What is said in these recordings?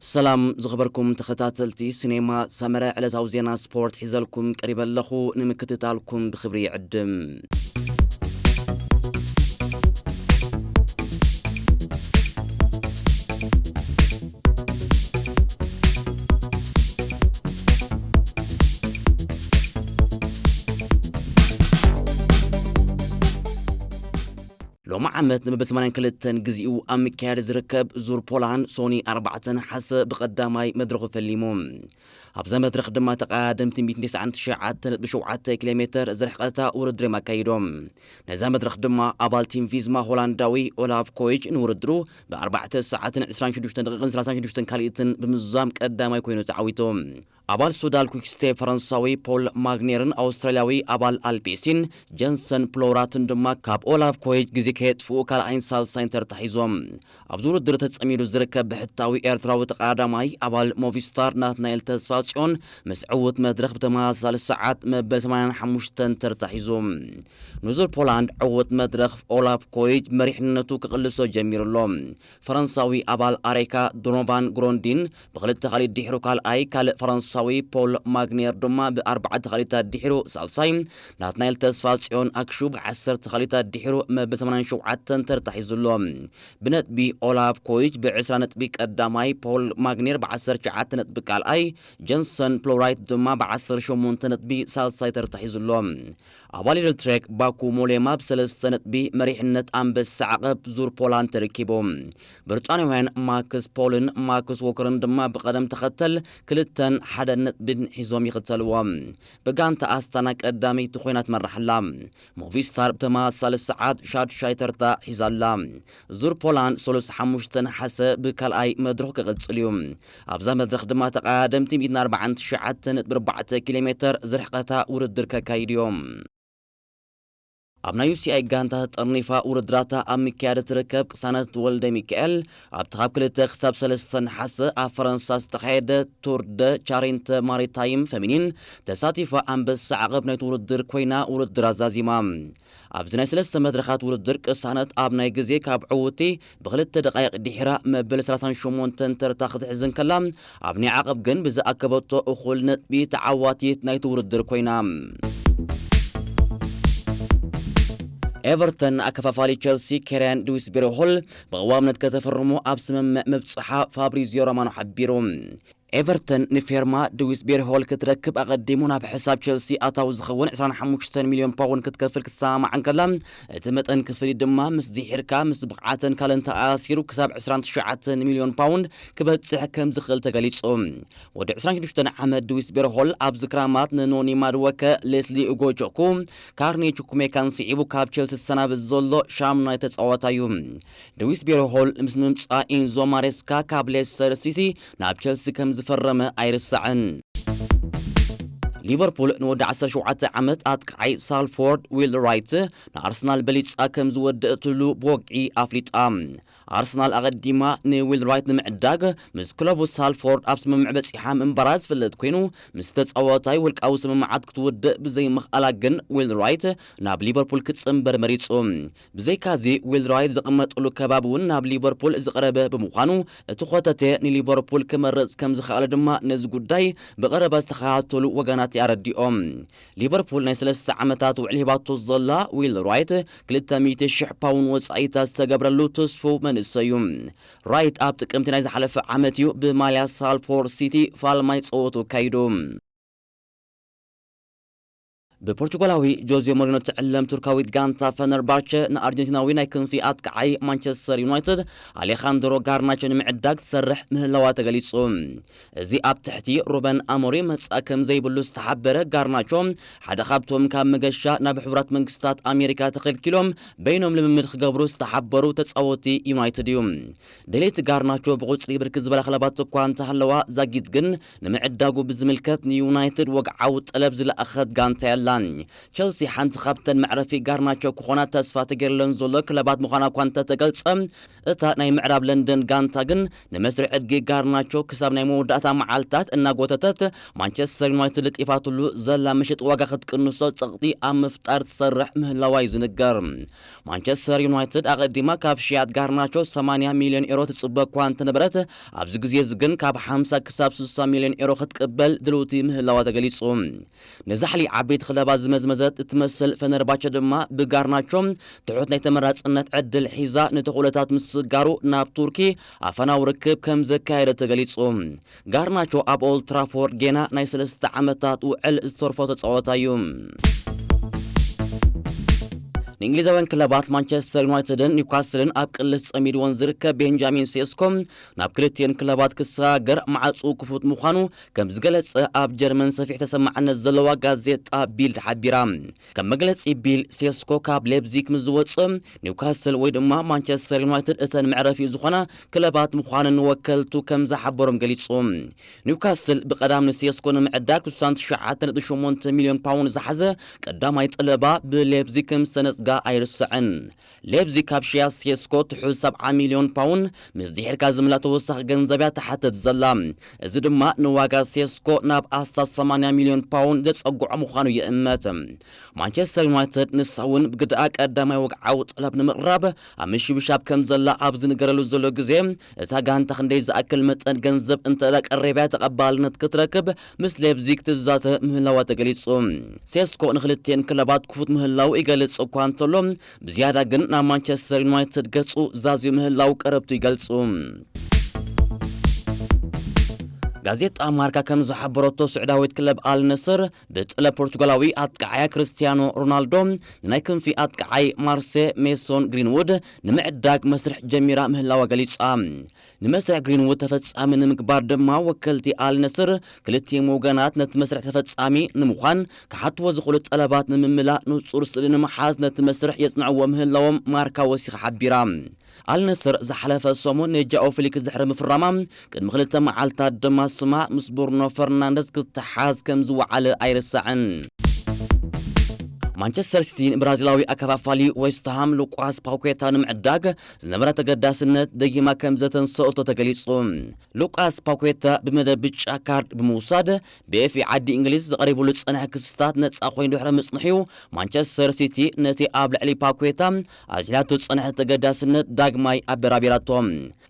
ሰላም ዝኸበርኩም ተኸታተልቲ ሲኔማ ሰመረ፣ ዕለታዊ ዜና ስፖርት ሒዘልኩም ቀሪበ ኣለኹ። ንምክትታልኩም ብኽብሪ ይዕድም። ሎሚ ዓመት ንመበል ሰማንያን ክልተን ግዜኡ ኣብ ምክያድ ዝርከብ ዙር ፖላንድ ሶኒ ኣርባዕተ ነሓሰ ብቐዳማይ መድረኹ ፈሊሙ። ኣብዛ መድረኽ ድማ ተቐዳደምቲ ሚእትን ተስዓን ትሽዓተ ነጥቢ ሸውዓተ ኪሎ ሜተር ዝርሕቐታ ውድድር እዮም ኣካይዶም። ነዛ መድረኽ ድማ ኣባል ቲም ቪዝማ ሆላንዳዊ ኦላፍ ኮይች ንውድድሩ ብኣርባዕተ ሰዓትን ዕስራን ሽዱሽተን ደቂቕን ሰላሳን ሽዱሽተን ካልኢትን ብምዝዛም ቀዳማይ ኮይኑ ተዓዊቱ። ኣባል ሶዳል quick-step ፈረንሳዊ ፖል ማግኔርን ኣውስትራልያዊ ኣባል ኣልፔሲን ጀንሰን ፕሎራትን ድማ ካብ ኦላፍ ኮይች ግዜ ከየጥፍኡ ካልኣይን ሳልሳይን ተርታ ሒዞም። ኣብዚ ውድድር ተጸሚዱ ዝርከብ ብሕታዊ ኤርትራዊ ተቐዳዳማይ ኣባል ሞቪስታር ናትናኤል ተስፋጽዮን ምስ ዕዉት መድረኽ ብተመሳሳሊ ሰዓት መበል ሰማንያን ሓሙሽተን ተርታ ሒዙ። ንዙር ፖላንድ ዕዉት መድረኽ ኦላፍ ኮይች መሪሕነቱ ክቕልሶ ጀሚሩ ኣሎ። ፈረንሳዊ ኣባል ኣሬካ ዶኖቫን ግሮንዲን ብኽልተ ካልኢት ድሒሩ ካልኣይ፣ ካልእ ፈረንሳዊ ፖል ማግኔር ድማ ብኣርባዕተ ካልኢታት ድሒሩ ሳልሳይ፣ ናትናኤል ተስፋጽዮን ኣክሹ ብዓሰርተ ካልኢታት ድሒሩ መበል ሰማንያን ሸውዓተን ተርታ ሒዙ ኣሎ። ብነጥቢ ኦላፍ ኮይች ብዕስራ ነጥቢ ቀዳማይ፣ ፖል ማግኔር ብዓሰርተ ትሽዓተ ነጥቢ ካልኣይ፣ ጀንሰን ፕሎራይት ድማ ብዓሰርተ ሸሞንተ ነጥቢ ሳልሳይ ተርታ ሒዙ ኣሎ። ኣባል ኢድል ትሬክ ባኩ ሞሌማ ብሰለስተ ነጥቢ መሪሕነት ኣንበሳ ዓቐብ ዙር ፖላንድ ተረኪቡ። ብሪጣንያውያን ማክስ ፖልን ማክስ ዎከርን ድማ ብቐደም ተኸተል ክልተን ሓደን ነጥብን ሒዞም ይኽተልዎ። ብጋንታ ኣስታና ቀዳመይቲ ኮይና ትመርሕ ኣላ። ሞቪስታር ብተመሳሳሊ ሰዓት ሻድሻይ ተርታ ሒዛ ኣላ። ዙር ፖላንድ ሰሉስ ሓሙሽተ ነሓሰ ብካልኣይ መድረኹ ክቕጽል እዩ። ኣብዛ መድረኽ ድማ ተቐዳደምቲ ሚእትን ኣርባዓን ትሽዓተ ነጥቢ ኣርባዕተ ኪሎ ሜተር ዝርሕቐታ ውድድር ከካይዱ እዮም። ኣብ ናይ ዩ ሲ ኣይ ጋንታ ተጠርኒፋ ውድድራታ ኣብ ምክያድ ትርከብ ቅሳነት ወልደ ሚካኤል፣ ኣብቲ ካብ ክልተ ክሳብ ሰለስተ ነሓሰ ኣብ ፈረንሳ ዝተኻየደ ቱር ደ ቻሬንተ ማሪታይም ፈሚኒን ተሳቲፋ ኣንበሳ ዓቐብ ናይቲ ውድድር ኮይና ውድድር ኣዛዚማ። ኣብዚ ናይ ሰለስተ መድረኻት ውድድር ቅሳነት ኣብ ናይ ግዜ ካብ ዕውቲ ብክልተ ደቃይቕ ድሒራ መበል ሰላሳን ሸሞንተን ተርታ ክትሕዝ እንከላ፣ ኣብ ናይ ዓቐብ ግን ብዝኣከበቶ እኹል ነጥቢ ተዓዋቲት ናይቲ ውድድር ኮይና። ኤቨርተን ኣከፋፋሊ ቸልሲ ኬርያን ድዊስቤሪ ሆል ብቐዋምነት ከተፈርሞ ኣብ ስምምዕ ምብጽሓ ፋብሪዚዮ ሮማኖ ሓቢሩ። ኤቨርተን ንፌርማ ድዊስቤሪ ሆል ክትረክብ ኣቐዲሙ ናብ ሕሳብ ቸልሲ ኣታዊ ዝኸውን ዕስራን ሓሙሽተን ሚልዮን ፓውንድ ክትከፍል ክትሰማማዕ እንከላ፣ እቲ መጠን ክፍሊት ድማ ምስ ድሒርካ ምስ ብቕዓተን ካልእን ተኣሳሲሩ ክሳብ ዕስራን ትሽዓተን ሚልዮን ፓውንድ ክበጽሕ ከም ዝኽእል ተገሊጹ። ወዲ ዕስራን ሽዱሽተን ዓመት ድዊስቤሪ ሆል ኣብዚ ክራማት ንኖኒ ማድወከ፣ ሌስሊ ኡጎጆኩ፣ ካርኒ ቹኩሜካን ስዒቡ ካብ ቸልሲ ዝሰናብት ዘሎ ሻሙናይ ተጻዋታይ እዩ። ድዊስቤሪ ሆል ምስ ምምጻእ ኢንዞ ማሬስካ ካብ ሌስተር ሲቲ ናብ ቸልሲ ከም ዝፈረመ ኣይርሳዕን። ሊቨርፑል ንወዲ ዓሰርተ ሸውዓተ ዓመት ኣጥቃዓይ ሳልፎርድ ዊል ራይት ንኣርሰናል በሊጻ ከም ዝወደእትሉ ብወግዒ ኣፍሊጣ። ኣርሰናል ኣቐዲማ ንዊል ራይት ንምዕዳግ ምስ ክለቡ ሳልፎርድ ኣብ ስምምዕ በጺሓ ምንባራ ዝፍለጥ ኮይኑ፣ ምስ ተጻዋታይ ውልቃዊ ስምምዓት ክትውድእ ብዘይምኽኣላ ግን ዊል ራይት ናብ ሊቨርፑል ክጽንበር መሪጹ። ብዘይካዚ ዊል ራይት ዝቕመጠሉ ከባቢ እውን ናብ ሊቨርፑል ዝቐረበ ብምዃኑ፣ እቲ ኮተቴ ንሊቨርፑል ክመርጽ ከም ዝኸኣለ ድማ ነዚ ጉዳይ ብቐረባ ዝተኸታተሉ ወገናት ኣረዲኦም። ሊቨርፑል ናይ ሰለስተ ዓመታት ውዕል ሂባቶ ዘላ ዊል ራይት ክልተ ሚእቲ ሽሕ ፓውንድ ወጻኢታት ዝተገብረሉ ተስፉው መንእሰይ እዩ። ራይት ኣብ ጥቅምቲ ናይ ዝሓለፈ ዓመት እዩ ብማልያ ሳልፎርድ ሲቲ ፋልማይ ጸወቱ ኣካይዱ። ብፖርቹጋላዊ ጆዜ ሞሪኖ ትዕለም ቱርካዊት ጋንታ ፈነርባቸ ንኣርጀንቲናዊ ናይ ክንፊ ኣጥቃዓይ ማንቸስተር ዩናይትድ ኣሌኻንድሮ ጋርናቾ ንምዕዳግ ትሰርሕ ምህላዋ ተገሊጹ። እዚ ኣብ ትሕቲ ሩበን ኣሞሪም መጻእ ከም ዘይብሉ ዝተሓበረ ጋርናቾ፣ ሓደ ካብቶም ካብ መገሻ ናብ ሕቡራት መንግስታት ኣሜሪካ ተኸልኪሎም በይኖም ልምምድ ክገብሩ ዝተሓበሩ ተጻወቲ ዩናይትድ እዩ። ድሌት ጋርናቾ ብቁጽሪ ብርክት ዝበላ ክለባት እኳ እንተሃለዋ፣ ዛጊት ግን ንምዕዳጉ ብዝምልከት ንዩናይትድ ወግዓዊ ጠለብ ዝለኣኸት ጋንታ የላ። ኣፍሊጣ። ቸልሲ ሓንቲ ካብተን መዕረፊ ጋርናቾ ክኾና ተስፋ ተገይርለን ዘሎ ክለባት ምዃና እኳ እንተተገልጸ፣ እታ ናይ ምዕራብ ለንደን ጋንታ ግን ንመስርሕ ዕድጊ ጋርናቾ ክሳብ ናይ መወዳእታ መዓልታት እናጎተተት ማንቸስተር ዩናይትድ ለጢፋትሉ ዘላ ምሽጥ ዋጋ ክትቅንሶ ጸቕጢ ኣብ ምፍጣር ትሰርሕ ምህላዋ እዩ ዝንገር። ማንቸስተር ዩናይትድ ኣቐዲማ ካብ ሽያጥ ጋርናቾ ሰማንያ ሚልዮን ኤሮ ትጽበ እኳ እንተነበረት፣ ኣብዚ ግዜ እዚ ግን ካብ ሓምሳ ክሳብ ስሳ ሚልዮን ኤሮ ክትቅበል ድልውቲ ምህላዋ ተገሊጹ። ንዛሕሊ ዓበይቲ ክለባት ዝመዝመዘት እትመስል ፈነርባቸ ድማ ብጋርናቾ ትሑት ናይ ተመራጽነት ዕድል ሒዛ ንተኽእሎታት ምስጋሩ ናብ ቱርኪ ኣፈናዊ ርክብ ከም ዘካየደ ተገሊጹ። ጋርናቾ ኣብ ኦልድ ትራፎርድ ጌና ናይ ሰለስተ ዓመታት ውዕል ዝተርፎ ተጻዋታይ እዩ። ንእንግሊዛውያን ክለባት ማንቸስተር ዩናይትድን ኒውካስልን ኣብ ቅልስ ጸሚድዎን ዝርከብ ቤንጃሚን ሴስኮ ናብ ክልቲኤን ክለባት ክሰጋገር ማዕጹ ክፉት ምዃኑ ከም ዝገለጸ ኣብ ጀርመን ሰፊሕ ተሰማዕነት ዘለዋ ጋዜጣ ቢልድ ሓቢራ። ከም መግለጺ ቢል፣ ሴስኮ ካብ ሌፕዚግ ምስ ዝወጽእ ኒውካስል ወይ ድማ ማንቸስተር ዩናይትድ እተን መዕረፊ ዝኾና ክለባት ምዃነን ወከልቱ ከም ዝሓበሮም ገሊጹ። ኒውካስል ብቐዳም ንሴስኮ ንምዕዳግ ስሳን ትሽዓተ ነጥቢ ሸሞንተ ሚልዮን ፓውንድ ዝሓዘ ቀዳማይ ጠለባ ብሌፕዚግ ከም ዝተነጽጋ ኣይርስዕን። ሌፕዚግ ካብ ሽያጥ ሴስኮ ትሑዝ ሰብዓ ሚልዮን ፓውንድ ምስ ድሒርካ ዝምላ ተወሳኺ ገንዘብ እያ ትሓትት ዘላ። እዚ ድማ ንዋጋ ሴስኮ ናብ ኣስታት ሰማንያ ሚልዮን ፓውንድ ዘጸግዖ ምዃኑ ይእመት። ማንቸስተር ዩናይትድ ንሳ እውን ብግድኣ ቀዳማይ ወግዓዊ ጠለብ ንምቕራብ ኣብ ምሽብሻብ ከም ዘላ ኣብ ዝንገረሉ ዘሎ ግዜ፣ እታ ጋንታ ክንደይ ዝኣክል መጠን ገንዘብ እንተ ቀሪባ ተቐባልነት ክትረክብ ምስ ሌፕዚግ ትዛተ ምህላዋ ተገሊጹ። ሴስኮ ንክልቲኤን ክለባት ክፉት ምህላው ይገልጽ እኳ እንተሎ፣ ብዝያዳ ግን ናብ ማንቸስተር ዩናይትድ ገጹ ዛዝዩ ምህላው ቀረብቱ ይገልጹ። ጋዜጣ ማርካ ከም ዝሓበረቶ፣ ስዑዳዊት ክለብ ኣል ነስር ብጥለ ፖርቱጋላዊ ኣጥቃዓያ ክርስቲያኖ ሮናልዶ ንናይ ክንፊ ኣጥቃዓይ ማርሴ ሜሶን ግሪንውድ ንምዕዳግ መስርሕ ጀሚራ ምህላዋ ገሊጻ። ንመስርሕ ግሪንውድ ተፈጻሚ ንምግባር ድማ ወከልቲ ኣል ነስር ክልቲኦም ወገናት ነቲ መስርሕ ተፈጻሚ ንምዃን ክሓትዎ ዝኽእሉ ጠለባት ንምምላእ ንጹር ስእሊ ንምሓዝ ነቲ መስርሕ የጽንዕዎ ምህላዎም ማርካ ወሲኻ ሓቢራ። ኣልነስር ዝሓለፈ ሰሙን ንጃኦ ፊሊክስ ድሕሪ ምፍራማ፣ ቅድሚ ክልተ መዓልታት ድማ ስማ ምስ ብሩኖ ፈርናንደስ ክትሓዝ ከም ዝወዓለ ኣይርሳዕን። ማንቸስተር ሲቲ ንብራዚላዊ ኣከፋፋሊ ዌስትሃም ሉቃስ ፓኬታ ንምዕዳግ ዝነበራ ተገዳስነት ደጊማ ከም ዘተንሰኦቶ ተገሊጹ። ሉቃስ ፓኬታ ብመደብ ብጫ ካርድ ብምውሳድ ብኤፍኤ ዓዲ እንግሊዝ ዝቐሪቡሉ ዝጸንሐ ክስታት ነጻ ኮይኑ ድሕሪ ምጽንሑ፣ ማንቸስተር ሲቲ ነቲ ኣብ ልዕሊ ፓኬታ ኣዝሒላቶ ዝጸንሐ ተገዳስነት ዳግማይ ኣበራቢራቶ።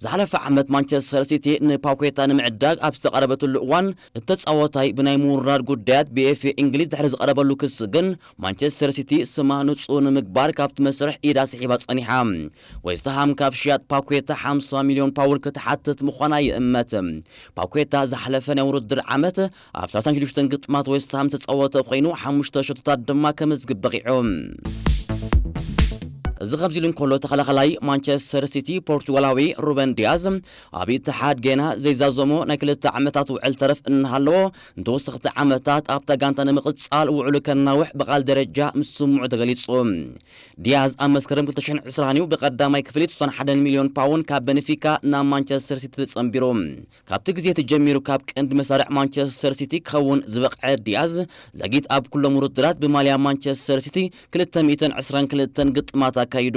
ዝሓለፈ ዓመት ማንቸስተር ሲቲ ንፓኬታ ንምዕዳግ ኣብ ዝተቐረበትሉ እዋን፣ እቲ ተጻዋታይ ብናይ ምውርራድ ጉዳያት ብኤፍኤ እንግሊዝ ድሕሪ ዝቐረበሉ ክሲ ግን፣ ማንቸስተር ሲቲ ስማ ንጹር ንምግባር ካብቲ መስርሕ ኢዳ ስሒባ ጸኒሓ። ዌስትሃም ካብ ሽያጥ ፓኬታ ሓምሳ ሚልዮን ፓውንድ ክትሓትት ምዃና ይእመት። ፓኬታ ዝሓለፈ ናይ ውድድር ዓመት ኣብ ሰላሳን ሽዱሽተን ግጥማት ዌስትሃም ዝተጻወተ ኮይኑ፣ ሓሙሽተ ሸቶታት ድማ ከመዝግብ በቒዑ። እዚ ከምዚ ኢሉ እንከሎ፣ ተኸላኸላይ ማንቸስተር ሲቲ ፖርቹጋላዊ ሩበን ዲያዝ ኣብ ኢትሓድ ጌና ዘይዛዘሞ ናይ ክልተ ዓመታት ውዕል ተረፍ እናሃለዎ፣ ንተወሰኽቲ ዓመታት ኣብታ ጋንታ ንምቕጻል ውዕሉ ከናውሕ ብቓል ደረጃ ምስምዑ ተገሊጹ። ዲያዝ ኣብ መስከረም ክልተ ሽሕን ዕስራን እዩ ብቐዳማይ ክፍሊት ስሳን ሓደን ሚልዮን ፓውንድ ካብ በንፊካ ናብ ማንቸስተር ሲቲ ተጸንቢሩ። ካብቲ ግዜ እቲ ጀሚሩ ካብ ቀንዲ መሳርዕ ማንቸስተር ሲቲ ክኸውን ዝበቕዐ ዲያዝ፣ ዛጊት ኣብ ኩሎም ውድድራት ብማልያ ማንቸስተር ሲቲ ክልተ ሚእትን ዕስራን ክልተን ግጥማት ኣካይዱ።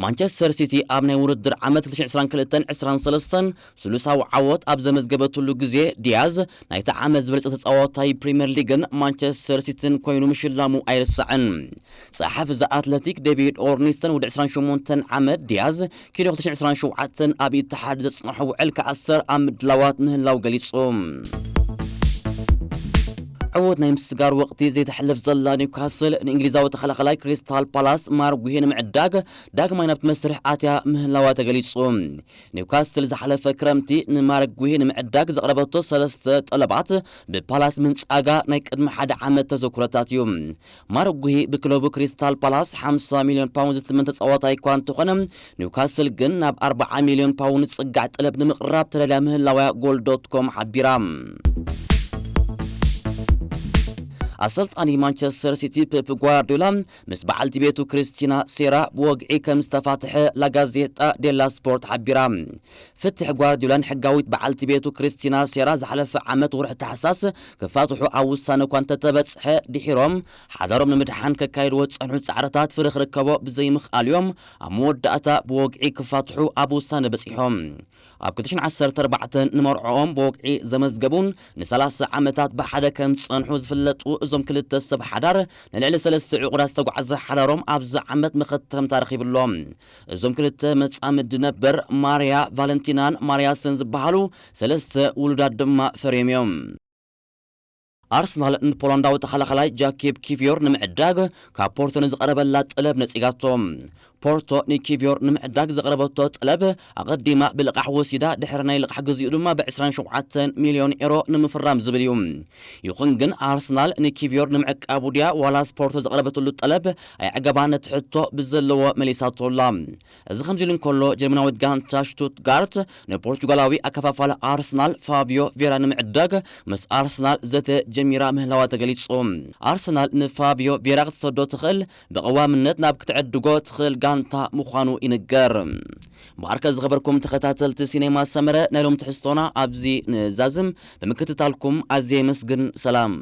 ማንቸስተር ሲቲ ኣብ ናይ ውድድር ዓመት ክልተ ሽሕን ዕስራን ክልተን ዕስራን ሰለስተን ስሉሳዊ ዓወት ኣብ ዘመዝገበትሉ ግዜ፣ ዲያዝ ናይቲ ዓመት ዝበለጸ ተጻዋታይ ፕሪምየር ሊግን ማንቸስተር ሲቲን ኮይኑ ምሽላሙ ኣይርሳዕን። ጸሓፊ ዘ ኣትለቲክ ዴቪድ ኦርኒስተን፣ ወዲ ዕስራን ሸሞንተን ዓመት ዲያዝ፣ ኪኖ ክልተ ሽሕን ዕስራን ሸውዓተን ኣብ ኢትሓድ ዘጽንሖ ውዕል ክኣሰር ኣብ ምድላዋት ምህላው ገሊጹ። ዕዉት ናይ ምስጋር ወቕቲ ዘይተሕልፍ ዘላ ኒውካስል፣ ንእንግሊዛዊ ተኸላኸላይ ክሪስታል ፓላስ ማርክ ጉሄ ንምዕዳግ ዳግማይ ናብቲ መስርሕ ኣትያ ምህላዋ ተገሊጹ። ኒውካስል ዝሓለፈ ክረምቲ ንማርክ ጉሄ ንምዕዳግ ዘቕረበቶ ሰለስተ ጠለባት ብፓላስ ምንጻጋ ናይ ቅድሚ ሓደ ዓመት ተዘክሮታት እዩ። ማርክ ጉሂ ብክለቡ ክሪስታል ፓላስ ሓምሳ ሚልዮን ፓውንድ ዝትመን ተጻዋታይ እኳ እንተኾነ፣ ኒውካስል ግን ናብ ኣርብዓ ሚልዮን ፓውንድ ዝጽጋዕ ጠለብ ንምቕራብ ተዳልያ ምህላዋያ ጎል ዶት ኮም ሓቢራ። ኣሰልጣኒ ማንቸስተር ሲቲ ፔፕ ጓርዲዮላ ምስ በዓልቲ ቤቱ ክሪስቲና ሴራ ብወግዒ ከም ዝተፋትሐ ላጋዜጣ ዴላ ስፖርት ሓቢራ። ፍትሕ ጓርዲዮላ ንሕጋዊት በዓልቲ ቤቱ ክሪስቲና ሴራ ዝሓለፈ ዓመት ወርሒ ታሕሳስ ክፋትሑ ኣብ ውሳነ እኳ እንተተበጽሐ፣ ድሒሮም ሓዳሮም ንምድሓን ከካይድዎ ዝጸንሑ ጻዕርታት ፍረ ክርከቦ ብዘይምኽኣል እዮም ኣብ መወዳእታ ብወግዒ ክፋትሑ ኣብ ውሳነ በጺሖም። ኣብ ክልተ ሽሕን ዓሰርተ ኣርባዕተን ንመርዕኦም ብወግዒ ዘመዝገቡን ንሰላሳ ዓመታት ብሓደ ከም ዝጸንሑ ዝፍለጡ እዞም ክልተ ሰብ ሓዳር፣ ንልዕሊ ሰለስተ ዕቑዳት ዝተጓዕዘ ሓዳሮም ኣብዚ ዓመት መኸተምታ ረኺብሎም። እዞም ክልተ መጻምዲ ነበር ማርያ ቫለንቲናን ማርያስን ዝበሃሉ ሰለስተ ውሉዳት ድማ ፈርዮም እዮም። ኣርሰናል ንፖላንዳዊ ተኸላኸላይ ጃኬብ ኪቪዮር ንምዕዳግ ካብ ፖርቶ ንዝቐረበላ ጠለብ ነጺጋቶ። ፖርቶ ንኪቪዮር ንምዕዳግ ዘቕረበቶ ጠለብ ኣቐዲማ ብልቓሕ ወሲዳ፣ ድሕሪ ናይ ልቓሕ ግዜኡ ድማ ብ ዕስራን ሸውዓተን ሚልዮን ኤሮ ንምፍራም ዝብል እዩ። ይኹን ግን ኣርሰናል ንኪቪዮር ንምዕቃቡ ድያ ዋላስ ፖርቶ ዘቕረበትሉ ጠለብ ኣየዕገባን ነቲ ሕቶ ብዘለዎ መሊሳቶ ኣላ። እዚ ከምዚ ኢሉ እንከሎ፣ ጀርመናዊት ጋንታ ሽቱትጋርት ንፖርቹጋላዊ ኣከፋፋሊ ኣርሰናል ፋቢዮ ቬራ ንምዕዳግ ምስ ኣርሰናል ዘተ ጀሚራ ምህላዋ ተገሊጹ። ኣርሰናል ንፋቢዮ ቬራ ክትሰዶ ትኽእል፣ ብቐዋምነት ናብ ክትዕድጎ ትኽእል ጋንታ ምዃኑ ይንገር። እምበኣርከ ዝኸበርኩም ተኸታተልቲ ሲኔማ ሰመረ፣ ናይ ሎም ትሕዝቶና ኣብዚ ንዛዝም። ብምክትታልኩም ኣዝየ የመስግን። ሰላም።